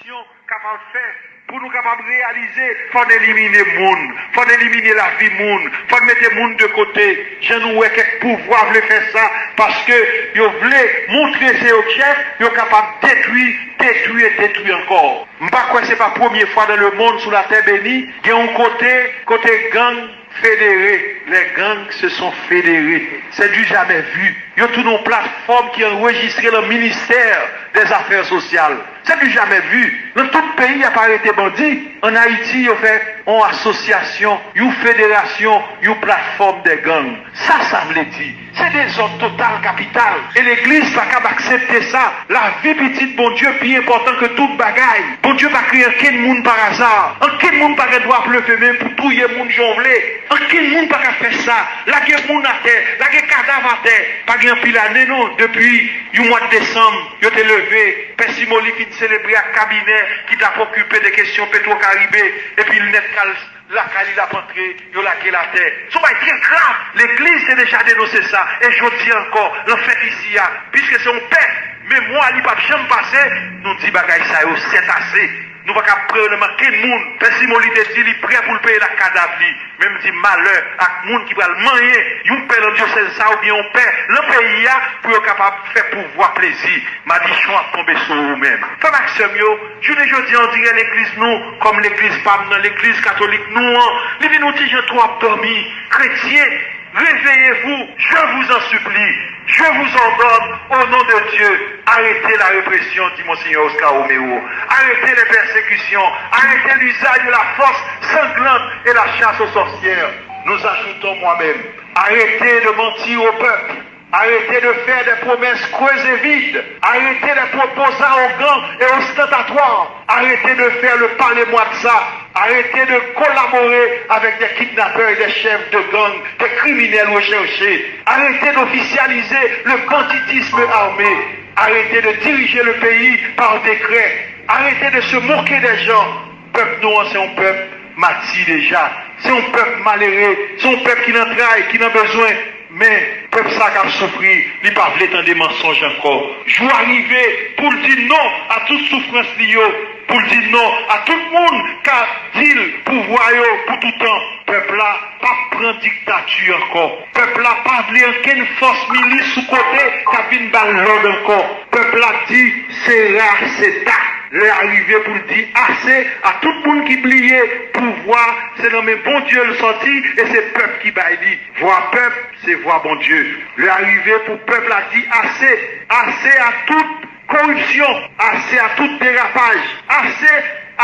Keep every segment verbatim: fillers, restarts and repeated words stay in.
Kapab fè pou nou kapab reyalize, fò n elimine moun, fò n elimine lavi moun, fò n mete moun de kote. Jan nou wè kèk pouvwa vle fè sa, paske yo vle montre se yo k chèf, yo kapab detwi, detwi e detwi ankò. M pa kwè se pa premye fwa dans le monde, sou latè beni, gen yon kote, kote gang federe, les gangs se sont fédérés. C'est du jamais vu. Yo tounen yon platfòm ki anrejistre nan ministè dèzafè sosyal. C'est du jamais vu. Nan tout peyi, y ap arete bandi. Ann Ayiti, yo fè yon asosyasyon, yon federasyon, yon platfòm de gang. Sa, sa vle di, se dezòd total kapital. E legliz pa kab aksepte sa. Lavi pitit Bondye pi enpòtan ke tout bagay. Bondye pa kreye ankenn moun pa aza. Ankenn moun pa gen dwa ap leve men pou touye moun jan w vle. Ankenn moun pa ka fè sa. Lage moun atè, lage kadav atè. Pa gen anpil ane non, depi yon mwa desanm, yo te leve, Pè Simoli fin selebre ak kabinè ki t ap okipe de kesyon Petro Caribe, epi l nèt kal lakay li, l ap antre, yo lage l atè. Se yon bagay trè grav. Legliz te deja denonse sa, e jodi a ankò, l ap fèt isi a, piske se yon pè, memwa li p ap janm pase, nou di bagay sa yo, c'est assez. Nou pa ka pran nan men ankenn moun. Pè Simon, li te di li prè pou l peye l ak kadav li. Men m di malè ak moun ki pral manyen yon pè nan dyosèz sa oubyen yon pè nan peyi a pou yo kapab fè pouvwa plezi. Madichon ap tonbe sou ou menm. Frè m ak sè m yo, jounen jodi a, on dirè legliz nou, kòm legliz pa m nan, legliz katolik nou an, li vin yon ti jan twò ap dòmi. Kretyen, réveillez-vous, je vous en supplie, je vous ordonne, au nom de Dieu, arrêtez la répression, dit Monseigneur Oscar Romero. Arrêtez les persécutions, arrêtez l'usage de la force sanglante et la chasse aux sorcières. Nous ajoutons moi-même, arrêtez de mentir au peuple. Arrêtez de faire des promesses creuses et vides. Arrêtez les propos arrogants et ostentatoires. Arrêtez de faire le parlez-moi de ça. Arrêtez de collaborer avec des kidnappeurs et des chefs de gang, des criminels recherchés. Arrêtez d'officialiser le banditisme armé. Arrêtez de diriger le pays par décret. Arrêtez de se moquer des gens. Pèp nou an, se yon pèp mati deja. Se yon pèp malere, se yon pèp ki nan tray, ki nan bezwen. Men, pèp sa k ap soufri, li pa vle tande mansonj ankò. Jou a rive pou l di non a tout soufrans li yo, pou l di non a tout moun k ap di l pouvwa yo pou toutan. Pèp la p ap pran diktati ankò. Pèp la pa vle ankenn fòs milis sou kote k ap vin ba l lòd ankò. Pèp la di, sera, seta. Lè a rive pou l di ase a tout moun ki bliye pouvwa se nan men Bondye l sòti e se pèp ki bay li. Vwa pèp, se vwa Bondye. Lè a rive pou pèp la di ase, ase a tout koripsyon, ase a tout derapaj, ase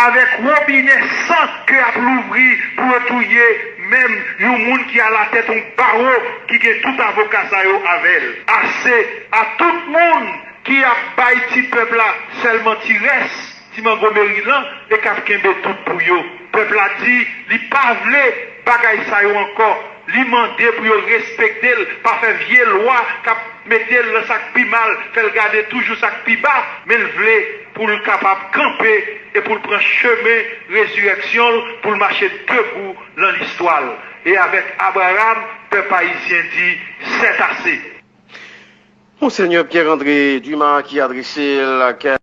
avèk wobinè san ke y ap louvri pou yo touye menm yon moun ki alatèt yon bawo ki gen tout avoka sa yo avè l. Ase a tout moun ki ap bay ti pèp la sèlman ti rès, ti mango Merilan e k ap kenbe tout pou yo. Pèp la di li pa vle bagay sa yo ankò. Li mande pou yo respekte l, pa fè vye lwa k ap mete l nan sa k pi mal, fè l gade toujou sa k pi ba, men l vle pou l kapab kanpe e pou l pran chemen rezirèksyon l, pou l mache debou nan listwa l. E avèk Abraham, pèp ayisyen di, c'est assez. Monseigneur Pierre André Dumas ki adrese l ak